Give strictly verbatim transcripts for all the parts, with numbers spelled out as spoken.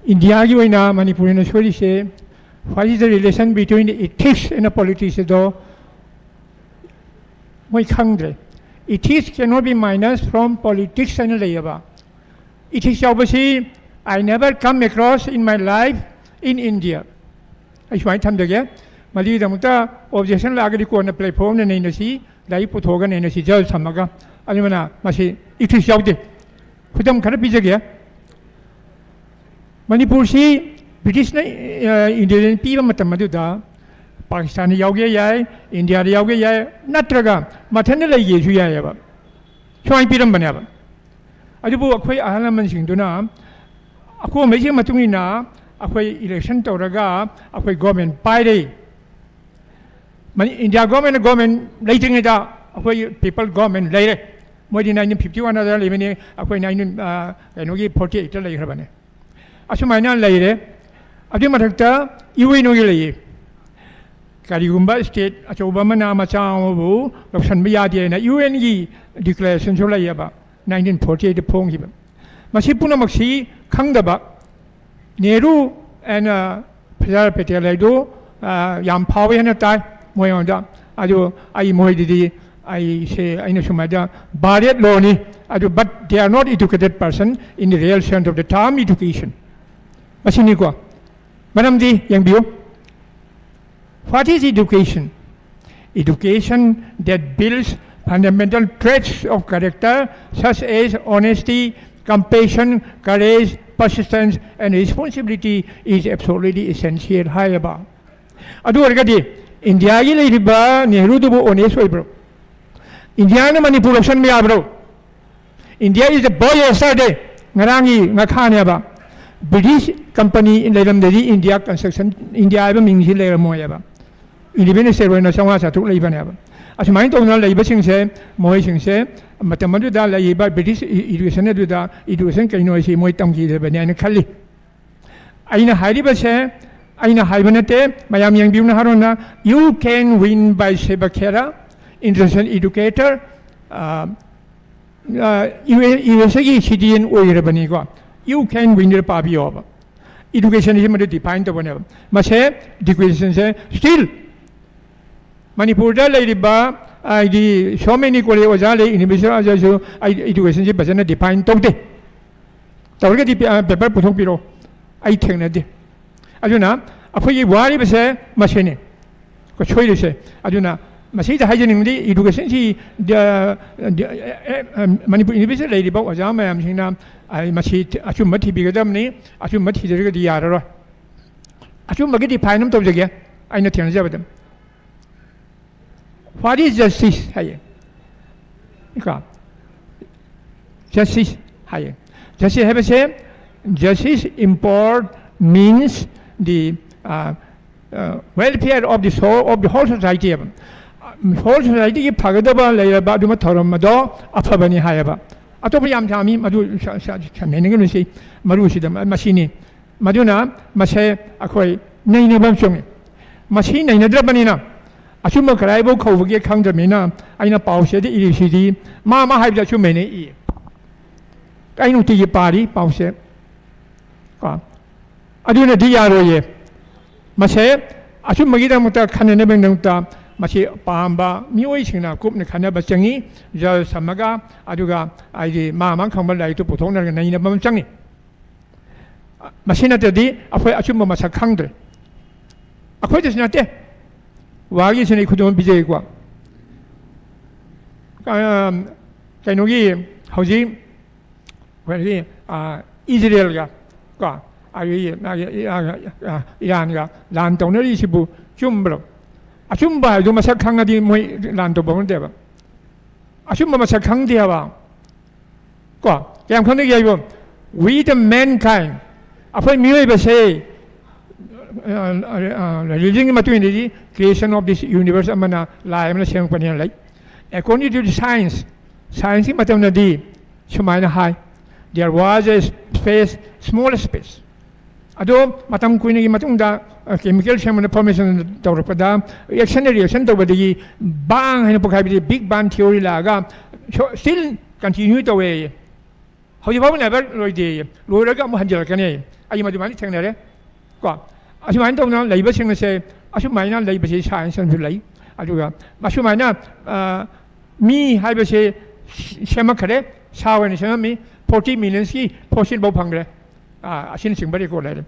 ꯏꯟꯗꯤꯌꯥꯒꯤ ꯑꯣꯏꯅ ꯃꯅꯤꯄꯨꯔꯅ ꯁꯣꯏꯔꯤꯁꯦ, what is the relation between the ethics and the politics ꯑꯗꯣ ꯃꯣꯏ ꯈꯪꯗ꯭ꯔꯦ꯫ Ethics cannot be minus from politics ꯍꯥꯏꯅ ꯂꯩꯌꯦꯕ꯫ Ethics ꯌꯥꯎꯕꯁꯤ I never come across in my life in India꯫ ꯑꯩ ꯁꯨꯃꯥꯏꯅ ꯊꯝꯖꯒꯦ꯫ ꯃꯗꯨꯒꯤꯗꯃꯛꯇ objection ꯂꯥꯛꯑꯒꯗꯤ ꯀꯣꯟꯅ platform ꯅ ꯅꯩꯅꯁꯤ, ꯂꯥꯏꯔꯤꯛ ꯄꯨꯊꯣꯛꯑꯒ ꯅꯩꯅꯁꯤ, judge ꯊꯝꯃꯒ꯫ ꯑꯗꯨꯅ ꯃꯁꯤ ethics ꯌꯥꯎꯗꯦ꯫ ꯈꯨꯗꯝ ꯈꯔ ꯄꯤꯖꯒꯦ꯫ ꯃꯅꯤꯄꯨꯔꯁꯤ ꯕ꯭ꯔꯤꯇꯤꯁꯅ, ꯑ, ꯏꯟꯗꯤꯌꯥꯗ ꯄꯤꯕ ꯃꯇꯝ ꯑꯗꯨꯗ ꯄꯥꯀꯤꯁꯇꯥꯟꯗ ꯌꯥꯎꯒꯦ ꯌꯥꯏ, ꯏꯟꯗꯤꯌꯥꯗ ꯌꯥꯎꯒꯦ ꯌꯥꯏ, ꯅꯠꯇ꯭ꯔꯒ ꯃꯊꯟꯇ ꯂꯩꯒꯦꯁꯨ ꯌꯥꯏꯑꯕ꯫ ꯁꯨꯃꯥꯏꯅ ꯄꯤꯔꯝꯕꯅꯦꯕ꯫ ꯑꯗꯨꯕꯨ ꯑꯩꯈꯣꯏ ꯑꯍꯜ ꯂꯃꯟꯁꯤꯡꯗꯨꯅ ꯑꯀꯣꯝꯕꯩꯁꯤꯒꯤ ꯃꯇꯨꯡ ꯏꯟꯅ ꯑꯩꯈꯣꯏ election ꯇꯧꯔꯒ ꯑꯩꯈꯣꯏ government ꯄꯥꯏꯔꯦ꯫ ꯃꯅꯤ-, ꯏꯟꯗꯤꯌꯥ government ꯅ government ꯂꯩꯇ꯭ꯔꯤꯉꯩꯗ ꯑꯩꯈꯣꯏ people government ꯂꯩꯔꯦ꯫ ꯃꯣꯏꯗꯤ nineteen fifty one ꯑꯗ ꯂꯩꯕꯅꯤ, ꯑꯩꯈꯣꯏ nineteen, ꯑ, ꯀꯩꯅꯣꯒꯤ forty eight ꯇ ꯂꯩꯈ꯭ꯔꯕꯅꯦ꯫ ꯑꯁꯨꯃꯥꯏꯅ ꯂꯩꯔꯦ꯫ ꯑꯗꯨꯒꯤ ꯃꯊꯛꯇ ꯌꯨ ꯑꯦꯟ ꯑꯣꯒꯤ ꯂꯩꯌꯦ꯫ ꯀꯔꯤꯒꯨꯝꯕ state ꯑꯆꯧꯕ ꯑꯃꯅ ꯃꯆꯥ ꯑꯃꯕꯨ ꯂꯧꯁꯤꯟꯕ ꯌꯥꯗꯦ ꯍꯥꯏꯅ ꯌꯨ ꯑꯦꯟꯒꯤ declaration ꯁꯨ ꯂꯩꯌꯦꯕ, nineteen forty eight ꯗ ꯐꯣꯡꯈꯤꯕ꯫ ꯃꯁꯤ ꯄꯨꯝꯅꯃꯛꯁꯤ ꯈꯪꯗꯕ ꯅꯦꯍꯔꯨ and, ꯑ, ꯁꯔꯗꯥꯔ ꯄꯦꯇꯦꯜ ꯍꯥꯏꯗꯨ, ꯑ, ꯌꯥꯝ ꯐꯥꯎꯋꯦ ꯍꯥꯏꯅ ꯇꯥꯏ ꯃꯣꯏꯉꯣꯟꯗ꯫ ꯑꯗꯨ ꯑꯩ ꯃꯣꯏꯗꯗꯤ ꯑꯩꯁꯦ, ꯑꯩꯅ ꯁꯨꯃꯥꯏꯅ ꯚꯥꯔꯠ ꯂꯣꯅꯤ, ꯑꯗꯨ but they are not educated person in the real sense of the term education꯫ ꯃꯁꯤꯅꯤꯀꯣ꯫ ꯃꯔꯝꯗꯤ ꯌꯦꯡꯕꯤꯌꯨ꯫ What is education? Education that builds fundamental traits of character such as honesty, compassion, courage, persistence, and responsibility is absolutely essential ꯍꯥꯏꯌꯦꯕ꯫ ꯑꯗꯨ ꯑꯣꯏꯔꯒꯗꯤ ꯏꯟꯗꯤꯌꯥꯒꯤ ꯂꯩꯔꯤꯕ ꯅꯦꯍꯔꯨꯗꯨꯕꯨ honest ꯑꯣꯏꯕ꯭ꯔꯣ? ꯏꯟꯗꯤꯌꯥꯅ ꯃꯅꯤꯄꯨꯔ ꯂꯧꯁꯤꯟꯕ ꯌꯥꯕ꯭ꯔꯣ? India is a boy yesterday, ꯉꯔꯥꯡꯒꯤ ꯉꯥꯈꯥꯅꯦꯕ꯫ ꯕ꯭ꯔꯤꯇꯤꯁ ꯀꯝꯄꯅꯤ ꯂꯩꯔꯝꯗꯗꯤ ꯏꯟꯗꯤꯌꯥ construction, ꯏꯟꯗꯤꯌꯥ ꯍꯥꯏꯕ ꯃꯤꯡꯁꯤ ꯂꯩꯔꯝꯃꯣꯏꯑꯕ꯫ Independence ꯁꯦ ꯂꯣꯏꯅ ꯆꯥꯝꯃꯉꯥ ꯆꯥꯇ꯭ꯔꯨꯛ ꯂꯩꯕꯅꯦꯕ꯫ ꯑꯁꯨꯃꯥꯏꯅ ꯇꯧꯗꯅ ꯂꯩꯕꯁꯤꯡꯁꯦ, ꯃꯈꯣꯏꯁꯤꯡꯁꯦ ꯃꯇꯝ ꯑꯗꯨꯗ ꯂꯩꯔꯤꯕ ꯕ꯭ꯔꯤꯇꯤꯁ education ꯑꯗꯨꯗ education ꯀꯩꯅꯣ ꯍꯥꯏꯁꯤ ꯃꯣꯏ ꯇꯝꯈꯤꯗꯕꯅꯤ ꯍꯥꯏꯅ ꯈꯜꯂꯤ꯫ ꯑꯩꯅ ꯍꯥꯏꯔꯤꯕꯁꯦ ꯑꯩꯅ ꯍꯥꯏꯕ ꯅꯠꯇꯦ, ꯃꯌꯥꯝ ꯌꯦꯡꯕꯤꯌꯨ ꯅꯍꯥꯔꯣꯟꯅ꯫ You can win by Seba Khera, international educator, ꯑ, ꯑ, ꯌꯨ ꯑꯦꯁ ꯑꯦꯒꯤ citizen ꯑꯣꯏꯔꯕꯅꯤꯀꯣ꯫ You can win the ꯄꯥꯕꯤꯌꯣꯕ꯫ Education ꯁꯤ ꯃꯗꯨ define ꯇꯧꯕꯅꯦꯕ꯫ ꯃꯁꯦ education ꯁꯦ still ꯃꯅꯤꯄꯨꯔꯗ ꯂꯩꯔꯤꯕ ꯍꯥꯏꯗꯤ so many college ꯑꯣꯖꯥ ꯂꯩ, university ꯑꯣꯖꯥꯁꯨ education ꯁꯤ ꯐꯖꯅ define ꯇꯧꯗꯦ꯫ ꯇꯧꯔꯒꯗꯤ paper ꯄꯨꯊꯣꯛꯄꯤꯔꯣ꯫ ꯑꯩ ꯊꯦꯡꯅꯗꯦ꯫ ꯑꯗꯨꯅ ꯑꯩꯈꯣꯏꯒꯤ ꯋꯥꯔꯤꯕꯁꯦ ꯃꯁꯤꯅꯤ꯫ ꯑꯩꯈꯣꯏ ꯁꯣꯏꯔꯤꯁꯦ꯫ ꯑꯗꯨꯅ ꯃꯁꯤꯗ ꯍꯥꯏꯖꯅꯤꯡꯕꯗꯤ education ꯁꯤ ꯃꯅꯤꯄꯨꯔ university ꯂꯩꯔꯤꯕ ꯑꯣꯖꯥ ꯃꯌꯥꯝꯁꯤꯡꯅ ꯃꯁꯤ ꯑꯆꯨꯝꯕ ꯊꯤꯕꯤꯒꯗꯕꯅꯤ꯫ ꯑꯆꯨꯝꯕ ꯊꯤꯗ꯭ꯔꯒꯗꯤ ꯌꯥꯔꯔꯣꯏ꯫ ꯑꯆꯨꯝꯕꯒꯤ define ꯑꯃ ꯇꯧꯖꯒꯦ꯫ ꯑꯩꯅ ꯊꯦꯡꯅꯖꯕꯗ, what is justice ꯍꯥꯏꯌꯦ꯫ ꯀꯣ? Justice ꯍꯥꯏꯌꯦ꯫ Justice ꯍꯥꯏꯕꯁꯦ, justice import means the welfare of the soul of the whole society ꯍꯥꯏꯕ꯫ Whole society ꯒꯤ ꯐꯒꯗꯕ ꯂꯩꯔꯕ ꯑꯗꯨꯝꯕ ꯊꯧꯔꯝ ꯑꯗꯣ ꯑꯐꯕꯅꯤ ꯍꯥꯏꯌꯦꯕ꯫ ꯑꯇꯣꯞꯄ ꯌꯥꯝ ꯌꯥꯝꯃꯤ, ꯃꯗꯨ ꯁ- ꯁ- ꯁ- ꯁ- ꯁ- ꯁ- ꯃꯔꯨꯁꯤꯗ ꯃ- ꯃꯁꯤꯅꯤ꯫ ꯃꯗꯨꯅ ꯃꯁꯦ ꯑꯩꯈꯣꯏ ꯅꯩꯅꯕ ꯑꯃ ꯆꯪꯉꯤ꯫ ꯃꯁꯤ ꯅꯩꯅꯗ꯭ꯔꯕꯅꯤꯅ ꯑꯆꯨꯝꯕ ꯀꯗꯥꯏꯐꯥꯎ ꯀꯧꯕꯒꯦ ꯈꯪꯗ꯭ꯔꯕꯅꯤꯅ ꯑꯩꯅ ꯄꯥꯎꯁꯦꯗ ꯏꯔꯤꯁꯤꯗꯤ ꯃꯥ ꯃꯥ ꯍꯥꯏꯕꯗ ꯑꯆꯨꯝꯕꯅ ꯏꯌꯦ꯫ ꯑꯩ ꯅꯨꯡꯇꯤꯒꯤ ꯄꯥꯔꯤ ꯄꯥꯎꯁꯦ꯫ ꯀꯣ? ꯑꯗꯨꯅꯗꯤ ꯌꯥꯔꯣꯏꯌꯦ꯫ ꯃꯁꯦ ꯑꯆꯨꯝꯕꯒꯤꯗꯃꯛꯇ ꯈꯟꯅꯅꯕꯒꯤꯗꯃꯛꯇ ꯃꯁꯤ ꯄꯥꯝꯕ ꯃꯤꯑꯣꯏꯁꯤꯡꯅ ꯀꯨꯞꯅ ꯈꯟꯅꯕ ꯆꯪꯉꯤ꯫ Judge ꯊꯝꯃꯒ ꯑꯗꯨꯒ ꯍꯥꯏꯗꯤ ꯃꯥ ꯃꯥ ꯈꯪꯕ ꯂꯥꯏꯔꯤꯛꯇꯨ ꯄꯨꯊꯣꯛꯅꯔꯒ ꯅꯩꯅꯕ ꯑꯃ ꯆꯪꯉꯤ꯫ ꯃꯁꯤ ꯅꯠꯇ꯭ꯔꯗꯤ ꯑꯩꯈꯣꯏ ꯑꯆꯨꯝꯕ ꯃꯁꯛ ꯈꯪꯗ꯭ꯔꯦ꯫ ꯑꯩꯈꯣꯏꯗꯁꯨ ꯅꯠꯇꯦ, ꯋꯥꯒꯤꯁꯤꯅ ꯑꯩ ꯈꯨꯗꯝ ꯑꯃ ꯄꯤꯖꯒꯦꯀꯣ꯫ ꯑ, ꯀꯩꯅꯣꯒꯤ ꯍꯧꯖꯤꯛ ꯑꯩꯈꯣꯏꯒꯤ, ꯑ, ꯏꯖꯔꯦꯜꯒ ꯀꯣ, ꯑꯗꯒꯤ ꯃꯥꯒꯤ ꯏ-, ꯑ, ꯑ, ꯏꯔꯥꯟꯒ ꯂꯥꯟ ꯇꯧꯅꯔꯤꯁꯤꯕꯨ ꯆꯨꯝꯕ꯭ꯔꯣ? ꯑꯆꯨꯝꯕ ꯍꯥꯏꯕꯗꯨ ꯃꯁꯛ ꯈꯪꯉꯗꯤ ꯃꯣꯏ ꯂꯥꯟ ꯇꯧꯕ ꯅꯠꯇꯦꯕ꯫ ꯑꯆꯨꯝꯕ ꯃꯁꯛ ꯈꯪꯗꯦ ꯍꯥꯏꯕ꯫ ꯀꯣ? ꯀꯌꯥꯝ ꯈꯪꯅꯒꯦ ꯍꯥꯏꯕ? We the mankind, ꯑꯩꯈꯣꯏ ꯃꯤꯑꯣꯏꯕꯁꯦ, religion ꯒꯤ ꯃꯇꯨꯡ ꯏꯟꯅꯗꯤ creation of this universe ꯑꯃꯅ, ꯂꯥꯏ ꯑꯃꯅ ꯁꯦꯝꯃꯛꯄꯅꯦꯅ ꯂꯩ꯫ According to the science, science ꯀꯤ ꯃꯇꯝꯗꯗꯤ ꯁꯨꯃꯥꯏꯅ ꯍꯥꯏ, there was a space, small space, ꯑꯗꯣ ꯃꯇꯝ ꯀꯨꯏꯅꯒꯤ ꯃꯇꯨꯡꯗ chemical ꯁꯦꯝꯕꯅ formation ꯇꯧꯔꯛꯄꯗ reaction ꯅ reaction ꯇꯧꯕꯗꯒꯤ bang ꯍꯥꯏꯅ ꯄꯣꯛꯈꯥꯏꯕꯗꯤ big bang theory ꯂꯥꯛꯑꯒ still continue ꯇꯧꯋꯦ꯫ ꯍꯧꯖꯤꯛ ꯐꯥꯎꯕ never ꯂꯣꯏꯗꯦ꯫ ꯂꯣꯏꯔꯒ ꯑꯃꯨꯛ ꯍꯟꯖꯤꯜꯂꯛꯀꯅꯤ꯫ ꯑꯩ ꯃꯗꯨꯃꯥꯏꯅ ꯊꯦꯡꯅꯔꯦ꯫ ꯀꯣ, ꯑꯁꯨꯃꯥꯏꯅ ꯇꯧꯗꯅ ꯂꯩꯕꯁꯤꯡ ꯑꯁꯦ, ꯑꯁꯨꯃꯥꯏꯅ ꯂꯩꯕꯁꯤ ꯁꯥꯏꯟꯁ ꯑꯃꯁꯨ ꯂꯩ꯫ ꯑꯗꯨꯒ ꯑꯁꯨꯃꯥꯏꯅ, ꯑ, ꯃꯤ ꯍꯥꯏꯕꯁꯦ ꯁꯦꯝꯃꯛꯈ꯭ꯔꯦ, ꯁꯥ ꯑꯣꯏꯅ ꯁꯦꯝꯃꯝꯃꯤ, ꯐꯣꯔꯇꯤ ꯃꯤꯂꯤꯌꯟꯁꯀꯤ ꯐꯣꯁꯤꯜ ꯐꯥꯎ ꯐꯪꯈ꯭ꯔꯦ꯫ ꯑ, ꯑꯁꯤꯅꯆꯤꯡꯕ ꯔꯦꯀꯣꯔꯗ ꯂꯩꯔꯦ꯫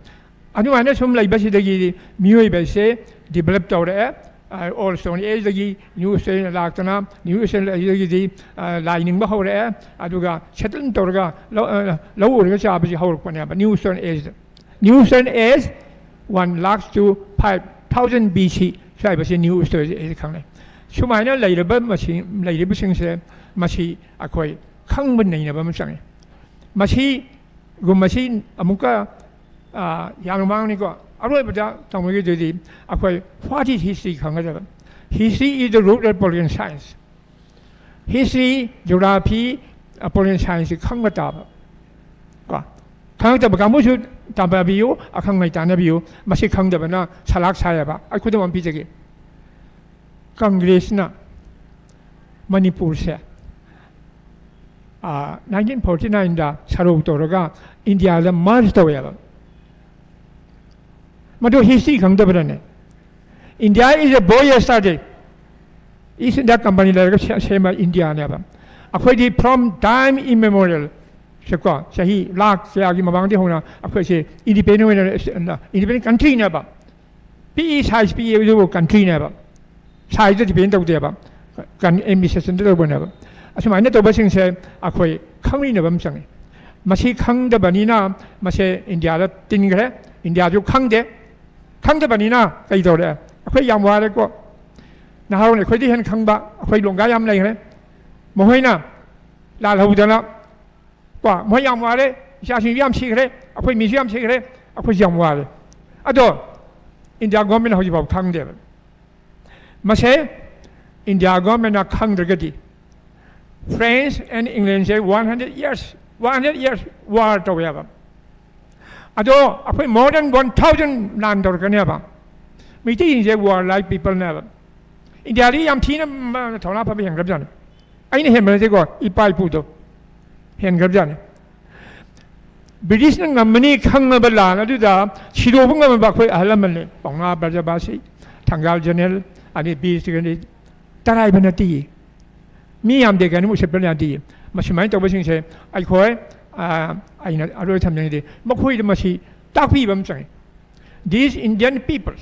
ꯑꯗꯨꯃꯥꯏꯅ ꯁꯨꯝ ꯂꯩꯕꯁꯤꯗꯒꯤ ꯃꯤꯑꯣꯏꯕꯁꯦ ꯗꯤꯕꯂꯞ ꯇꯧꯔꯛꯑꯦ꯫ ꯑ, ꯑꯣꯜ ꯁ꯭ꯇꯣꯟ ꯑꯦꯖꯇꯒꯤ ꯅ꯭ꯌꯨ ꯁ꯭ꯇꯣꯟ ꯂꯥꯛꯇꯅ, ꯅ꯭ꯌꯨ ꯁ꯭ꯇꯣꯟ ꯑꯦꯖꯇꯒꯤꯗꯤ, ꯑ, ꯂꯥꯏ ꯅꯤꯡꯕ ꯍꯧꯔꯛꯑꯦ꯫ ꯑꯗꯨꯒ ꯁꯦꯇꯜ ꯇꯧꯔꯒ ꯂꯧ, ꯑ, ꯂꯧ ꯎꯔꯒ ꯆꯥꯕꯁꯤ ꯍꯧꯔꯛꯄꯅꯦꯕ, ꯅ꯭ꯌꯨ ꯁ꯭ꯇꯣꯟ ꯑꯦꯖꯇ꯫ New stone age, one lakh to five thousand B C ꯁ꯭ꯋꯥꯏꯕꯁꯤ ꯅ꯭ꯌꯨ ꯁ꯭ꯇꯣꯟ ꯑꯦꯖ ꯈꯪꯅꯩ꯫ ꯁꯨꯃꯥꯏꯅ ꯂꯩꯔꯕ ꯃꯁꯤ, ꯂꯩꯔꯤꯕꯁꯤꯡꯁꯦ, ꯃꯁꯤ ꯑꯩꯈꯣꯏ ꯈꯪꯕ ꯅꯩꯅꯕ ꯑꯃ ꯆꯪꯉꯤ꯫ ꯃꯁꯤꯒꯨꯝꯕꯁꯤ ꯑꯃꯨꯛꯀ, ꯑ, ꯌꯥꯝꯅ ꯃꯥꯡꯅꯤꯀꯣ꯫ ꯑꯔꯣꯏꯕꯗ ꯇꯧꯅꯤꯡꯉꯤꯗꯨꯗꯤ ꯑꯩꯈꯣꯏ what is history ꯈꯪꯒꯗꯕ꯫ History is the root of political science. History, geography, ꯑ, political science ꯁꯤ ꯈꯪꯕ ꯇꯥꯕ꯫ ꯀꯣ? ꯈꯪꯉꯛꯇꯕ ꯀꯥꯡꯕꯨꯁꯨ ꯇꯝꯕꯤꯌꯨ, ꯑꯈꯪꯉꯩ ꯇꯥꯟꯅꯕꯤꯌꯨ꯫ ꯃꯁꯤ ꯈꯪꯗꯕꯅ ꯁꯂꯥꯛ ꯁꯥꯏꯌꯦꯕ꯫ ꯑꯩ ꯈꯨꯗꯝ ꯑꯃ ꯄꯤꯖꯒꯦ꯫ ꯀꯪꯒ꯭ꯔꯦꯁꯅ ꯃꯅꯤꯄꯨꯔꯁꯦ, ꯑ, nineteen forty nineꯗ ꯁꯔꯧ ꯇꯧꯔꯒ ꯏꯟꯗꯤꯌꯥꯗ ꯃꯔꯖ ꯇꯧꯋꯦꯕ꯫ ꯃꯗꯨ history ꯈꯪꯗꯕꯅꯅꯦ꯫ India is a boy yesterday. East India Company ꯂꯩꯔꯒ ꯁꯦ-, ꯁꯦꯝꯕ ꯏꯟꯗꯤꯌꯥꯅꯦꯕ꯫ ꯑꯩꯈꯣꯏꯗꯤ from time immemorial ꯁꯦꯀꯣ, ꯆꯍꯤ ꯂꯥꯛ ꯀꯌꯥꯒꯤ ꯃꯃꯥꯡꯗꯒꯤ ꯍꯧꯅ ꯑꯩꯈꯣꯏꯁꯦ ꯏꯟꯗꯤꯄꯦꯟꯗꯦꯟ ꯑꯣꯏꯅ, ꯏꯟꯗꯤꯄꯦꯟꯗꯦꯟ ꯀꯟꯇ꯭ꯔꯤꯅꯦꯕ꯫ ꯄꯤꯛꯏ, ꯁꯥꯏꯖ ꯄꯤꯛꯏ ꯑꯗꯨꯕꯨ ꯀꯟꯇ꯭ꯔꯤꯅꯦꯕ꯫ ꯁꯥꯏꯖꯇ ꯗꯤꯄꯦꯟ ꯇꯧꯗꯦꯕ꯫ ꯀꯟ-, ꯑꯦꯗꯃꯤꯅꯤꯁꯇ꯭ꯔꯦꯁꯟꯗ ꯇꯧꯕꯅꯦꯕ꯫ ꯑꯁꯨꯃꯥꯏꯅ ꯇꯧꯕꯁꯤꯡꯁꯦ ꯑꯩꯈꯣꯏ ꯈꯪꯃꯤꯟꯅꯕ ꯑꯃ ꯆꯪꯉꯤ꯫ ꯃꯁꯤ ꯈꯪꯗꯕꯅꯤꯅ ꯃꯁꯦ ꯏꯟꯗꯤꯌꯥꯗ ꯇꯤꯟꯈ꯭ꯔꯦ꯫ ꯏꯟꯗꯤꯌꯥꯁꯨ ꯈꯪꯗꯦ꯫ ꯈꯪꯗꯕꯅꯤꯅ ꯀꯩ ꯇꯧꯔꯦ? ꯑꯩꯈꯣꯏ ꯌꯥꯝ ꯋꯥꯔꯦꯀꯣ꯫ ꯅꯍꯥꯔꯣꯜ ꯑꯩꯈꯣꯏꯗꯤ ꯍꯦꯟꯅ ꯈꯪꯕ, ꯑꯩꯈꯣꯏ ꯂꯣꯡꯒꯥ ꯌꯥꯝ ꯂꯩꯈ꯭ꯔꯦ꯫ ꯃꯈꯣꯏꯅ ꯂꯥꯜꯍꯧꯗꯅ ꯀꯣ, ꯃꯣꯏ ꯌꯥꯝ ꯋꯥꯔꯦ, ꯏꯆꯥꯁꯤꯡꯁꯨ ꯌꯥꯝ ꯁꯤꯈ꯭ꯔꯦ, ꯑꯩꯈꯣꯏ ꯃꯤꯁꯨ ꯌꯥꯝ ꯁꯤꯈ꯭ꯔꯦ, ꯑꯩꯈꯣꯏꯁꯨ ꯌꯥꯝ ꯋꯥꯔꯦ꯫ ꯑꯗꯣ ꯏꯟꯗꯤꯌꯥ ꯒꯣꯔꯃꯦꯟ ꯍꯧꯖꯤꯛꯐꯥꯎ ꯈꯪꯗꯦꯕ꯫ ꯃꯁꯦ ꯏꯟꯗꯤꯌꯥ ꯒꯣꯔꯃꯦꯟꯅ ꯈꯪꯗ꯭ꯔꯒꯗꯤ, France and Englandꯁꯦ one hundred years, one hundred years war ꯇꯧꯋꯦꯕ꯫ ꯑꯗꯣ ꯑꯩꯈꯣꯏ more than one thousand ꯂꯥꯟ ꯇꯧꯔꯛꯀꯅꯦꯕ꯫ ꯃꯩꯇꯩꯁꯤꯡꯁꯦ warlike peopleꯅꯦꯕ꯫ ꯏꯟꯗꯤꯌꯥꯗꯤ ꯌꯥꯝ ꯊꯤꯅ ꯃ-, ꯊꯧꯅꯥ ꯐꯕ ꯍꯦꯟꯈ꯭ꯔꯕꯖꯥꯠꯅꯤ꯫ ꯑꯩꯅ ꯍꯦꯟꯕ ꯅꯠꯇꯦꯀꯣ, ꯏꯄꯥ ꯏꯄꯨꯗꯣ ꯍꯦꯟꯈ꯭ꯔꯕꯖꯥꯠꯅꯤ꯫ ꯕ꯭ꯔꯤꯇꯤꯁꯅ ꯉꯝꯃꯅꯤ ꯈꯪꯉꯕ ꯂꯥꯟ ꯑꯗꯨꯗ ꯁꯤꯗꯣꯛꯄ ꯉꯝꯃꯕ ꯑꯩꯈꯣꯏ ꯑꯍꯜ ꯂꯃꯟꯅꯤ꯫ ꯄꯥꯎꯅꯥ ꯕ꯭ꯔꯖꯕꯥꯁꯤ, ꯊꯪꯒꯥꯜ ꯖꯦꯅꯔꯦꯜ, ꯑꯗꯩ ꯕꯤꯔ ꯇꯤꯀꯦꯟꯗ꯭ꯔ, ꯇꯔꯥꯏꯕ ꯅꯠꯇꯦ꯫ ꯃꯤ ꯌꯥꯝꯗꯦ ꯀꯥꯏꯅ ꯎꯁꯤꯠꯄ ꯌꯥꯗꯦ꯫ ꯃꯁꯨꯃꯥꯏꯅ ꯇꯧꯕꯁꯤꯡꯁꯦ ꯑꯩꯈꯣꯏ, ꯑ, ꯑꯩꯅ ꯑꯔꯣꯏ ꯊꯝꯖꯅꯤꯡꯉꯤꯗꯤ ꯃꯈꯣꯏꯗ ꯃꯁꯤ ꯇꯥꯛꯄꯤꯕ ꯑꯃ ꯆꯪꯉꯤ꯫ These Indian peoples,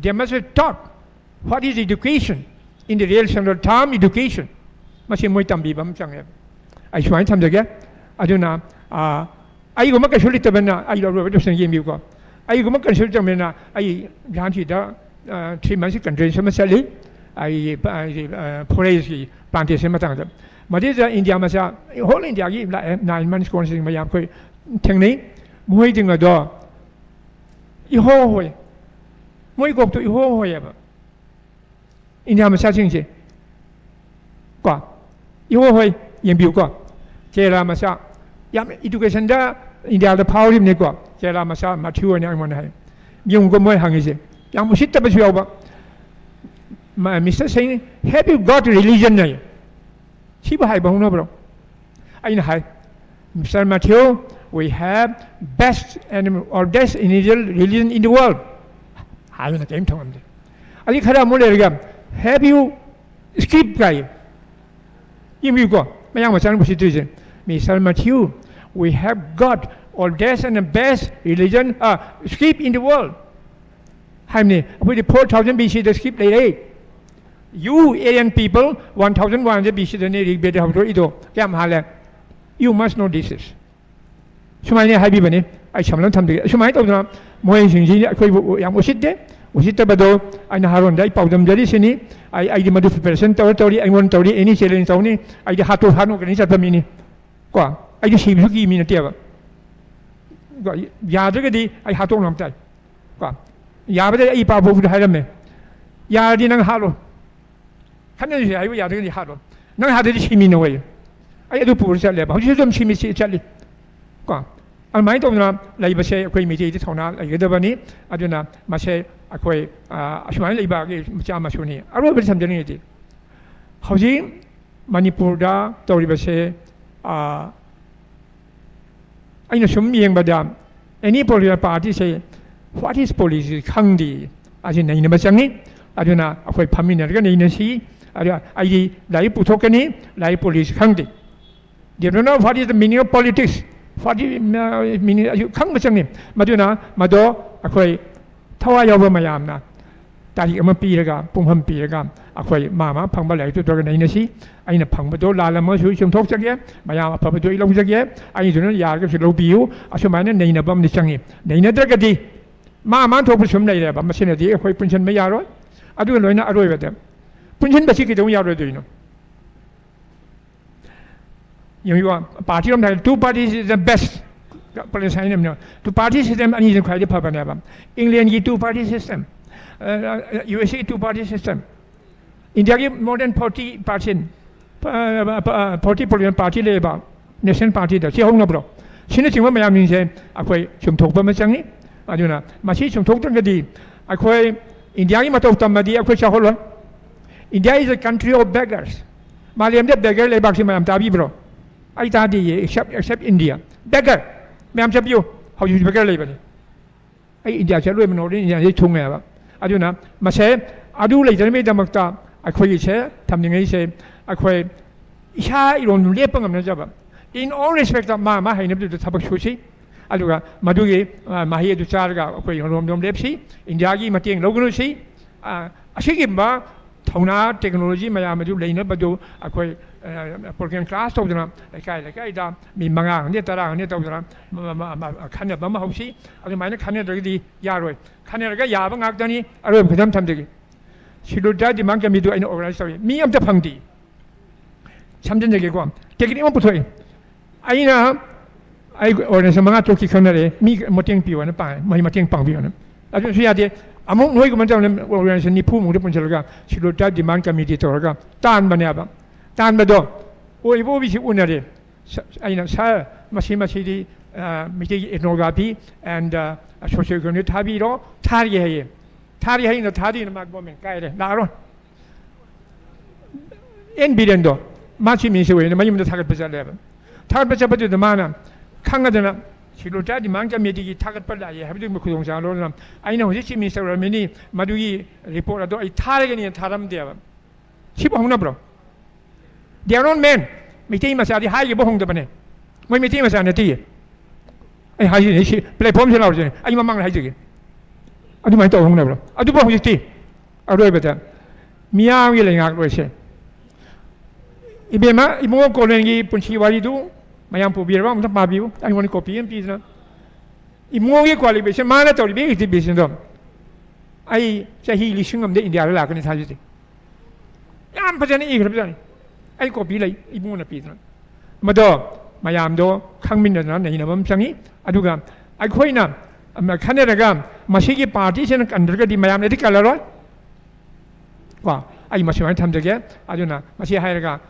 they must be taught what is education in the real sense of term, education. ꯃꯁꯤ ꯃꯣꯏ ꯇꯝꯕꯤꯕ ꯑꯃ ꯆꯪꯉꯦꯕ꯫ ꯑꯩ ꯁꯨꯃꯥꯏꯅ ꯊꯝꯖꯒꯦ꯫ ꯑꯗꯨꯅ, ꯑ, ꯑꯩꯒꯨꯝꯕ ꯀꯩꯁꯨ ꯂꯩꯇꯕꯅ ꯑꯩ ꯂꯧꯔꯣꯏꯕ ꯗꯣꯁꯅ ꯌꯦꯡꯕꯤꯌꯨꯀꯣ꯫ ꯑꯩꯒꯨꯝꯕ ꯀꯩꯁꯨ ꯂꯩꯇꯕꯅꯤꯅ ꯑꯩ ꯖꯥꯟꯁꯤꯗ, ꯑ, three months conference ꯑꯃ ꯆꯠꯂꯤ꯫ ꯑꯩꯒꯤ, ꯑꯩꯒꯤ, ꯑ, forestꯀꯤ plantation ꯃꯇꯥꯡꯗ꯫ ꯃꯗꯩꯗ ꯏꯟꯗꯤꯌꯥ ꯃꯆꯥ, whole ꯏꯟꯗꯤꯌꯥꯒꯤ ꯂꯥꯛꯑꯦ, nine months course ꯃꯌꯥꯝ ꯑꯩꯈꯣꯏ ꯊꯦꯡꯅꯩ꯫ ꯃꯣꯏꯁꯤꯡ ꯑꯗꯣ ꯏꯍꯣ ꯍꯣꯏ꯫ ꯃꯣꯏ ꯀꯣꯛꯇꯣ ꯏꯍꯣ ꯍꯣꯏꯌꯦꯕ꯫ ꯏꯟꯗꯤꯌꯥ ꯃꯆꯥꯁꯤꯡꯁꯦ꯫ ꯀꯣ? ꯏꯍꯣ ꯍꯣꯏ, ꯌꯦꯡꯕꯤꯌꯨꯀꯣ꯫ ꯀꯦꯔꯂꯥ ꯃꯆꯥ꯫ ꯌꯥꯝ educationꯗ ꯏꯟꯗꯤꯌꯥꯗ ꯐꯥꯎꯔꯤꯕꯅꯤꯀꯣ꯫ ꯀꯦꯔꯂꯥ ꯃꯆꯥ ꯃꯥꯊ꯭ꯌꯨ ꯑꯣꯏꯅ ꯑꯩꯉꯣꯟꯗ ꯍꯥꯏ꯫ ꯌꯦꯡꯉꯨꯀꯣ, ꯃꯣꯏ ꯍꯪꯉꯤꯁꯦ꯫ ꯌꯥꯝ ꯎꯁꯤꯠꯇꯕꯁꯨ ꯌꯥꯎꯕ꯫ ꯃ-, Mister Singh, have you got religion? ꯍꯥꯏ꯫ ꯁꯤꯕꯨ ꯍꯥꯏꯕ ꯍꯧꯅꯕ꯭ꯔꯣ? ꯑꯩꯅ ꯍꯥꯏ, "Mister Mathew, we have best and oldest indigenous religion in the world." ꯍꯥꯏꯕꯅ ꯀꯔꯤꯝ ꯊꯝꯃꯝꯗꯦ꯫ ꯑꯗꯩ ꯈꯔ ꯑꯃꯨꯛ ꯂꯩꯔꯒ, "Have you script?" ꯀꯥꯏ꯫ ꯌꯦꯡꯕꯤꯌꯨꯀꯣ, ꯃꯌꯥꯡ ꯃꯆꯥꯅ ꯎꯁꯤꯠꯇ꯭ꯔꯤꯁꯦ꯫ "Mister Mathew, we have got oldest and best religion, uh, script in the world." ꯍꯥꯏꯕꯅꯤ꯫ ꯑꯩꯈꯣꯏꯗꯤ four thousand B C ꯗ script ꯂꯩꯔꯦ꯫ You Aryan people, one thousand one hundred B C ꯗꯅꯤ Rig Veda ꯍꯧꯗꯣꯔꯛꯏꯗꯣ꯫ ꯀꯌꯥꯝ ꯍꯥꯜꯂꯦ? You must know this is. ꯁꯨꯃꯥꯏꯅ ꯍꯥꯏꯕꯤꯕꯅꯤ꯫ ꯑꯩ ꯁꯝꯂꯞ ꯊꯝꯖꯒꯦ꯫ ꯑꯁꯨꯃꯥꯏꯅ ꯇꯧꯗꯅ ꯃꯣꯏꯁꯤꯡꯁꯤ ꯑꯩꯈꯣꯏꯕꯨ ꯌꯥꯝ ꯎꯁꯤꯠꯇꯦ꯫ ꯎꯁꯤꯠꯇꯕꯗꯣ ꯑꯩꯅ ꯍꯥꯔꯣꯟꯗ ꯑꯩ ꯄꯥꯎꯗꯝꯖꯔꯤꯁꯤꯅꯤ꯫ ꯑꯩ, ꯑꯩꯗꯤ ꯃꯗꯨ preparation ꯇꯧꯔ ꯇꯧꯔꯤ, ꯑꯩꯉꯣꯟꯗ ꯇꯧꯔꯤ, any challenge ꯇꯧꯅꯤ꯫ ꯑꯩꯗꯤ ꯍꯥꯠꯇꯣꯛ ꯍꯥꯠꯅꯣꯛꯀꯅꯤ ꯆꯠꯄ ꯃꯤꯅꯤ꯫ ꯀꯣ? ꯑꯩꯗꯤ ꯁꯤꯕꯁꯨ ꯀꯤ ꯃꯤ ꯅꯠꯇꯦꯕ꯫ ꯀꯣ? ꯌꯥꯗ꯭ꯔꯒꯗꯤ ꯑꯩ ꯍꯥꯠꯇꯣꯛꯅꯕ ꯇꯥꯏ꯫ ꯀꯣ? ꯌꯥꯕꯗ ꯑꯩ ꯏꯄꯥ ꯄꯣꯛꯄꯗ ꯍꯥꯏꯔꯝꯃꯦ, "ꯌꯥꯔꯗꯤ ꯅꯪ ꯍꯥꯠꯂꯣ꯫ ꯈꯠꯅꯔꯤꯁꯦ ꯍꯥꯏꯕ ꯌꯥꯗ꯭ꯔꯒꯗꯤ ꯍꯥꯠꯂꯣ꯫ ꯅꯪ ꯍꯥꯠꯂꯗꯤ ꯁꯤꯃꯤꯟꯅꯧ" ꯍꯥꯏꯌꯦ꯫ ꯑꯩ ꯑꯗꯨ ꯄꯨꯔ ꯆꯠꯂꯦꯕ꯫ ꯍꯧꯖꯤꯛꯁꯨ ꯑꯗꯨꯝ ꯁꯤꯃꯤ ꯁꯤ ꯆꯠꯂꯤ꯫ ꯀꯣ? ꯑꯗꯨꯃꯥꯏꯅ ꯇꯧꯗꯅ ꯂꯩꯕꯁꯦ ꯑꯩꯈꯣꯏ ꯃꯤꯇꯩꯗꯤ ꯊꯧꯅꯥ ꯂꯩꯒꯗꯕꯅꯤ꯫ ꯑꯗꯨꯅ ꯃꯁꯦ ꯑꯩꯈꯣꯏ, ꯑ, ꯑꯁꯨꯃꯥꯏꯅ ꯂꯩꯕꯒꯤ ꯃꯆꯥ ꯃꯁꯨꯅꯤ꯫ ꯑꯔꯣꯏꯕꯗ ꯊꯝꯖꯅꯤꯡꯉꯤꯗꯤ ꯍꯧꯖꯤꯛ ꯃꯅꯤꯄꯨꯔꯗ ꯇꯧꯔꯤꯕꯁꯦ, ꯑ, ꯑꯩꯅ ꯁꯨꯝ ꯌꯦꯡꯕꯗ, ꯑꯦꯅꯤ ꯄꯣꯂꯤꯇꯤꯀꯦꯜ ꯄꯥꯔꯇꯤꯁꯦ what is policy ꯈꯪꯗꯦ꯫ ꯑꯁꯤ ꯅꯩꯅꯕ ꯆꯪꯉꯤ꯫ ꯑꯗꯨꯅ ꯑꯩꯈꯣꯏ ꯐꯝꯃꯤꯟꯅꯔꯒ ꯅꯩꯅꯁꯤ꯫ ꯑꯗꯨ ꯑꯩꯗꯤ ꯂꯥꯏꯔꯤꯛ ꯄꯨꯊꯣꯛꯀꯅꯤ, ꯂꯥꯏꯔꯤꯛ ꯄꯣꯂꯤꯁꯤ ꯈꯪꯗꯦ꯫ They don't know what is the meaning of politics. What is, uh, meaning, ꯑꯁꯤ ꯈꯪꯕ ꯆꯪꯉꯤ꯫ ꯃꯗꯨꯅ ꯃꯗꯣ ꯑꯩꯈꯣꯏ ꯊꯋꯥꯏ ꯌꯥꯎꯕ ꯃꯌꯥꯝꯅ ꯇꯥꯔꯤꯛ ꯑꯃ ꯄꯤꯔꯒ, ꯄꯨꯡꯐꯝ ꯄꯤꯔꯒ, ꯑꯩꯈꯣꯏ ꯃꯥ ꯃꯥ ꯐꯪꯕ ꯂꯥꯏꯔꯤꯛꯇꯨ ꯇꯧꯔꯒ ꯅꯩꯅꯁꯤ꯫ ꯑꯩꯅ ꯐꯪꯕꯗꯣ ꯂꯥꯜꯂꯝꯃꯁꯨ ꯆꯨꯝꯊꯣꯛꯆꯒꯦ, ꯃꯌꯥꯝ ꯑꯐꯕꯗꯣ ꯑꯩ ꯂꯧꯖꯒꯦ, ꯑꯩꯗꯨꯅ ꯌꯥꯔꯒꯁꯨ ꯂꯧꯕꯤꯌꯨ꯫ ꯑꯁꯨꯃꯥꯏꯅ ꯅꯩꯅꯕ ꯑꯃꯗꯤ ꯆꯪꯉꯤ꯫ ꯅꯩꯅꯗ꯭ꯔꯒꯗꯤ ꯃꯥ ꯃꯥ ꯊꯣꯛꯄ ꯁꯨꯝ ꯂꯩꯔꯦꯕ, ꯃꯁꯤꯅꯗꯤ ꯑꯩꯈꯣꯏ ꯄꯨꯟꯁꯤꯟꯕ ꯌꯥꯔꯣꯏ꯫ ꯑꯗꯨꯒ ꯂꯣꯏꯅ ꯑꯔꯣꯏꯕꯗ, ꯄꯨꯟꯁꯤꯟꯕꯁꯤ ꯀꯩꯗꯧ ꯌꯥꯔꯣꯏꯗꯣꯏꯅꯣ? ꯌꯦꯡꯉꯨꯀꯣ, ꯄꯥꯔꯇꯤ ꯑꯃ ꯍꯥꯏꯔꯦ, two party system best꯫ Professor ꯍꯥꯏꯅꯕꯅꯦꯕ, two party system ꯑꯅꯤꯁꯤꯅ ꯈ꯭ꯋꯥꯏꯗꯒꯤ ꯐꯕꯅꯦꯕ꯫ ꯏꯪꯂꯦꯟꯒꯤ two party system, U S ꯑꯦꯒꯤ two party system, ꯏꯟꯗꯤꯌꯥꯒꯤ more than forty percent, forty political party ꯂꯩꯌꯦꯕ, national partyꯗ꯫ ꯁꯤ ꯍꯧꯅꯕ꯭ꯔꯣ? ꯁꯤꯅꯆꯤꯡꯕ ꯃꯌꯥꯝꯁꯤꯡꯁꯦ ꯑꯩꯈꯣꯏ ꯆꯨꯝꯊꯣꯛꯄ ꯑꯃ ꯆꯪꯉꯤ꯫ ꯑꯗꯨꯅ ꯃꯁꯤ ꯆꯨꯝꯊꯣꯛꯇ꯭ꯔꯒꯗꯤ ꯑꯩꯈꯣꯏ ꯏꯟꯗꯤꯌꯥꯒꯤ ꯃꯇꯧ ꯇꯝꯃꯗꯤ ꯑꯩꯈꯣꯏ ꯆꯥꯎꯈꯠꯂꯣꯏ꯫ India is a country of beggars. ꯃꯥꯂꯦꯝꯗ beggar ꯂꯩꯕꯥꯛꯁꯤ ꯃꯌꯥꯝ ꯇꯥꯕꯤꯕ꯭ꯔꯣ? ꯑꯩ ꯇꯥꯗꯦꯌꯦ, except, except India꯫ Beggar ꯃꯌꯥꯝ ꯆꯠꯄꯤꯌꯨ, ꯍꯧꯖꯤꯛ beggar ꯂꯩꯕꯅꯤ꯫ ꯑꯩ ꯏꯟꯗꯤꯌꯥ ꯆꯠꯂꯣꯏꯕ, North Indiaꯁꯤ ꯊꯨꯡꯉꯦꯕ꯫ ꯑꯗꯨꯅ ꯃꯁꯦ, ꯑꯗꯨ ꯂꯩꯇꯅꯕꯒꯤꯗꯃꯛꯇ ꯑꯩꯈꯣꯏꯒꯤꯁꯦ ꯊꯝꯅꯤꯡꯉꯩꯁꯦ, ꯑꯩꯈꯣꯏ ꯏꯁꯥ ꯏꯔꯣꯝꯗꯣꯝ ꯂꯦꯞꯄ ꯉꯝꯅꯖꯕ, in all respect, ꯃꯥ ꯃꯥ ꯍꯩꯅꯕꯗꯨꯗ ꯊꯕꯛ ꯁꯨꯁꯤ꯫ ꯑꯗꯨꯒ ꯃꯗꯨꯒꯤ, ꯑ, ꯃꯍꯩ ꯑꯗꯨ ꯆꯥꯔꯒ ꯑꯩꯈꯣꯏ ꯏꯔꯣꯝꯗꯣꯝ ꯂꯦꯞꯁꯤ, ꯏꯟꯗꯤꯌꯥꯒꯤ ꯃꯇꯦꯡ ꯂꯧꯒꯅꯨꯁꯤ꯫ ꯑ, ꯑꯁꯤꯒꯨꯝꯕ ꯊꯧꯅꯥ, technology ꯃꯌꯥꯝ ꯑꯗꯨ ꯂꯩꯅꯕꯗꯨ ꯑꯩꯈꯣꯏ, ꯑ, political class ꯇꯧꯗꯅ, ꯂꯩꯀꯥꯏ ꯂꯩꯀꯥꯏꯗ ꯃꯤ ꯃꯉꯥ ꯈꯪꯗꯦ, ꯇꯔꯥ ꯈꯪꯗꯦ ꯇꯧꯗꯅ ꯃ-, ꯃ-, ꯃ-, ꯈꯟꯅꯕ ꯑꯃ ꯍꯧꯁꯤ꯫ ꯑꯗꯨꯃꯥꯏꯅ ꯈꯟꯅꯗ꯭ꯔꯒꯗꯤ ꯌꯥꯔꯣꯏ꯫ ꯈꯟꯅꯔꯒ ꯌꯥꯕ ꯉꯥꯛꯇꯅꯤ꯫ ꯑꯔꯣꯏꯕ ꯈꯨꯗꯝ ꯊꯝꯖꯒꯦ꯫ Scheduled Tribe Demand Committeeꯗꯨ ꯑꯩꯅ organize ꯇꯧꯏ꯫ ꯃꯤ ꯑꯝꯇ ꯐꯪꯗꯦ꯫ ꯁꯝꯖꯤꯟꯖꯒꯦꯀꯣ꯫ Technique ꯑꯃ ꯄꯨꯊꯣꯛꯏ꯫ ꯑꯩꯅ, ꯑꯩ organization ꯃꯉꯥ ꯇꯔꯨꯛꯀꯤ ꯈꯪꯅꯔꯦ, ꯃꯤ ꯃꯇꯦꯡ ꯄꯤꯌꯣꯅ ꯄꯥꯡꯉꯦ, ꯃꯣꯏ ꯃꯇꯦꯡ ꯄꯥꯡꯕꯤꯌꯣꯅ꯫ ꯑꯗꯨꯁꯨ ꯌꯥꯗꯦ꯫ ꯑꯃꯨꯛ ꯅꯣꯏꯒꯨꯝꯕ ꯇꯧꯅ organization ꯅꯤꯐꯨꯃꯨꯛꯇ ꯄꯨꯟꯁꯤꯜꯂꯒ Scheduled Tribe Demand Committee ꯇꯧꯔꯒ ꯇꯥꯟꯕꯅꯦꯕ꯫ ꯇꯥꯟꯕꯗꯣ ꯑꯣꯏꯕ ꯑꯣꯏꯕꯤꯁꯤ ꯎꯅꯔꯦ꯫ ꯁ-, ꯑꯩꯅ, "Sir, ꯃꯁꯤ, ꯃꯁꯤꯗꯤ, ꯑ, ꯃꯩꯇꯩꯒꯤ ethnography and, ꯑ, socio-economic ꯊꯥꯕꯤꯔꯣ", ꯊꯥꯔꯒꯦ ꯍꯥꯏꯌꯦ꯫ ꯊꯥꯔꯒꯦ ꯍꯥꯏꯅ ꯊꯥꯗꯣꯏꯅ ꯃꯥ government ꯀꯥꯏꯔꯦ, ꯂꯥꯛꯑꯔꯣꯏ꯫ ꯑꯦꯟ ꯕꯤꯔꯦꯟꯗꯣ, ꯃꯥ Chief Minister ꯑꯣꯏꯅ ꯃꯌꯨꯝꯗ ꯊꯥꯒꯠꯄ ꯆꯠꯂꯦꯕ꯫ ꯊꯥꯒꯠꯄ ꯆꯠꯄꯗꯨꯗ ꯃꯥꯅ ꯈꯪꯉꯗꯅ ꯁꯦꯗꯨꯜ ꯇ꯭ꯔꯥꯏꯕ ꯗꯤꯃꯥꯟ ꯀꯃꯤꯇꯤꯒꯤ ꯊꯥꯒꯠꯄ ꯂꯥꯛꯑꯦ ꯍꯥꯏꯕꯗꯨꯒꯤ ꯈꯨꯗꯣꯡꯆꯥꯕ ꯂꯧꯗꯅ ꯑꯩꯅ ꯍꯧꯖꯤꯛ ꯆꯤꯐ ꯃꯤꯅꯤꯁꯇꯔ ꯑꯣꯏꯔꯝꯃꯤꯅꯤ, ꯃꯗꯨꯒꯤ ꯔꯤꯄꯣꯔꯠ ꯑꯗꯣ ꯑꯩ ꯊꯥꯔꯒꯅꯤ ꯊꯥꯔꯝꯗꯦꯕ꯫ ꯁꯤꯕꯨ ꯍꯧꯅꯕ꯭ꯔꯣ? They are not men. Meitei ꯃꯆꯥꯗꯤ ꯍꯥꯏꯈꯤꯕ ꯍꯣꯡꯗꯕꯅꯦ꯫ ꯃꯣꯏ ꯃꯩꯇꯩ ꯃꯆꯥ ꯅꯠꯇꯦ꯫ ꯑꯩ ꯍꯥꯏꯖꯤꯅꯤ, ꯁꯤ ꯄ꯭ꯂꯦꯠꯐꯣꯝꯁꯦ ꯂꯥꯎꯔꯤꯁꯤꯅꯦ, ꯑꯩ ꯃꯃꯥꯡꯗ ꯍꯥꯏꯖꯒꯦ꯫ ꯑꯗꯨꯃꯥꯏꯅ ꯇꯧꯕ ꯍꯧꯅꯕ꯭ꯔꯣ? ꯑꯗꯨꯕꯨ ꯍꯧꯖꯤꯛꯇꯤ ꯑꯔꯣꯏꯕꯗ ꯃꯤꯌꯥꯝꯒꯤ ꯂꯩꯉꯥꯛꯂꯣꯏꯁꯦ, ꯏꯕꯦꯝꯃ, ꯏꯕꯨꯡꯉꯣ ꯀꯣꯂꯦꯟꯒꯤ ꯄꯨꯟꯁꯤ ꯋꯥꯔꯤꯗꯨ ꯃꯌꯥꯝ ꯄꯨꯕꯤꯔꯕ? ꯑꯃꯨꯛꯇ ꯄꯥꯕꯤꯌꯨ꯫ ꯑꯩꯉꯣꯟꯗ ꯀꯣꯄꯤ ꯑꯃ ꯄꯤꯗꯅ꯫ ꯏꯕꯨꯡꯉꯣꯒꯤ ꯀ꯭ꯋꯥꯂꯤꯐꯤꯀꯦꯁꯟ, ꯃꯥꯅ ꯇꯧꯔꯤꯕ ꯑꯦꯛꯖꯤꯕꯤꯁꯟꯗꯣ ꯑꯩ ꯆꯍꯤ ꯂꯤꯁꯤꯡ ꯑꯃꯗ ꯏꯟꯗꯤꯌꯥꯗ ꯂꯥꯛꯀꯅꯤ ꯊꯥꯖꯗꯦ꯫ ꯌꯥꯝ ꯐꯖꯅ ꯏꯈ꯭ꯔꯕꯖꯥꯠꯅꯤ꯫ ꯑꯩ ꯀꯣꯄꯤ ꯂꯩ, ꯏꯕꯨꯡꯉꯣꯅ ꯄꯤꯗꯅ꯫ ꯃꯗꯣ ꯃꯌꯥꯝꯗꯣ ꯈꯪꯃꯤꯟꯅꯗꯅ ꯅꯩꯅꯕ ꯑꯃ ꯆꯪꯉꯤ꯫ ꯑꯗꯨꯒ ꯑꯩꯈꯣꯏꯅ ꯈꯟꯅꯔꯒ ꯃꯁꯤꯒꯤ ꯄꯥꯔꯇꯤꯁꯤꯅ ꯀꯟꯗ꯭ꯔꯒꯗꯤ ꯃꯌꯥꯝꯅꯗꯤ ꯀꯜꯂꯔꯣꯏ꯫ ꯀꯣ, ꯑꯩ ꯃꯁꯨꯃꯥꯏꯅ ꯊꯝꯖꯒꯦ꯫ ꯑꯗꯨꯅ ꯃꯁꯤ ꯍꯥꯏꯔꯒ